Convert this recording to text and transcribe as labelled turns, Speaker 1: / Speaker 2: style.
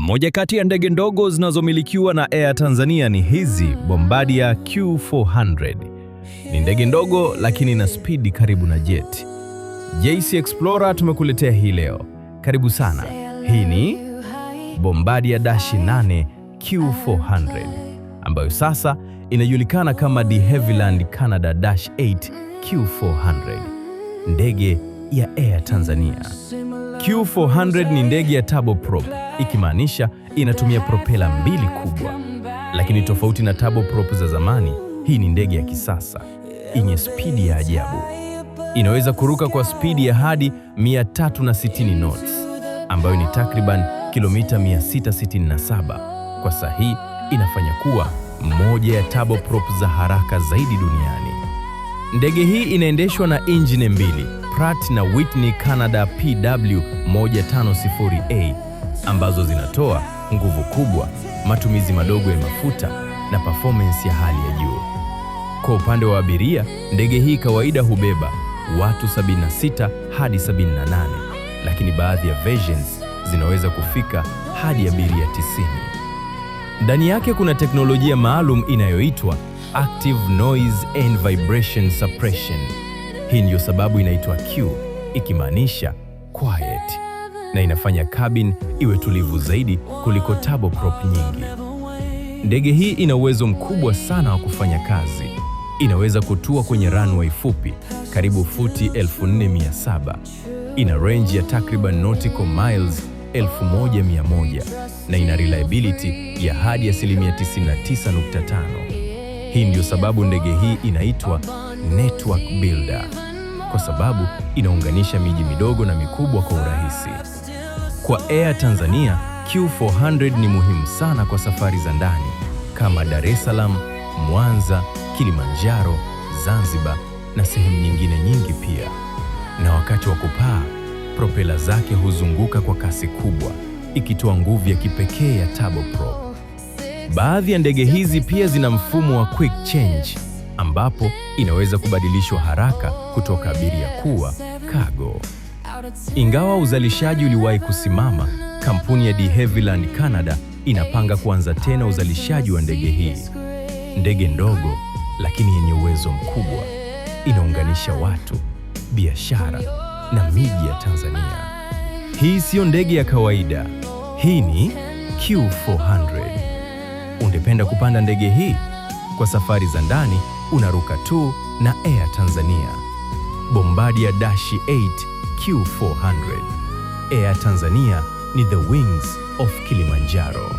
Speaker 1: Moja kati ya ndege ndogo zinazomilikiwa na Air Tanzania ni hizi Bombardier Q400. Ni ndege ndogo lakini ina spidi karibu na jet. JC Explorer tumekuletea hii leo. Karibu sana. Hii ni Bombardier Dash 8 Q400 ambayo sasa inajulikana kama de Havilland Canada Dash 8 Q400, ndege ya Air Tanzania. Q400 ni ndege ya turboprop, ikimaanisha inatumia propela mbili kubwa. Lakini tofauti na turboprop za zamani, hii ni ndege ya kisasa yenye spidi ya ajabu. Inaweza kuruka kwa spidi ya hadi 360 knots, ambayo ni takriban kilomita 667 kwa saa. Hii inafanya kuwa moja ya turboprop za haraka zaidi duniani. Ndege hii inaendeshwa na injini mbili, Pratt na Whitney Canada PW150A, ambazo zinatoa nguvu kubwa, matumizi madogo ya mafuta na performance ya hali ya juu. Kwa upande wa abiria, ndege hii kawaida hubeba watu 76 hadi 78, lakini baadhi ya versions zinaweza kufika hadi abiria 90. Ndani yake kuna teknolojia maalum inayoitwa Active Noise and Vibration Suppression. Hii ndiyo sababu inaitwa Q, ikimaanisha quiet, na inafanya cabin iwe tulivu zaidi kuliko turboprop nyingi. Ndege hii ina uwezo mkubwa sana wa kufanya kazi. Inaweza kutua kwenye runway fupi karibu futi 4700. Ina range ya takriban nautical miles 1100 na ina reliability ya hadi asilimia 99.5. Hii ndiyo sababu ndege hii inaitwa network builder, kwa sababu inaunganisha miji midogo na mikubwa kwa urahisi. Kwa Air Tanzania, Q400 ni muhimu sana kwa safari za ndani kama Dar es Salaam, Mwanza, Kilimanjaro, Zanzibar na sehemu nyingine nyingi pia. Na wakati wa kupaa, propela zake huzunguka kwa kasi kubwa, ikitoa nguvu ya kipekee ya turboprop. Baadhi ya ndege hizi pia zina mfumo wa quick change ambapo inaweza kubadilishwa haraka kutoka abiria kuwa cargo. Ingawa uzalishaji uliwahi kusimama, kampuni ya de Havilland Canada inapanga kuanza tena uzalishaji wa ndege hii. Ndege ndogo lakini yenye uwezo mkubwa, inaunganisha watu, biashara na miji ya Tanzania. Hii siyo ndege ya kawaida. Hii ni Q400. Ungependa kupanda ndege hii? Kwa safari za ndani unaruka tu na Air Tanzania. Bombardier Dash 8 Q400. Air Tanzania ni the wings of Kilimanjaro.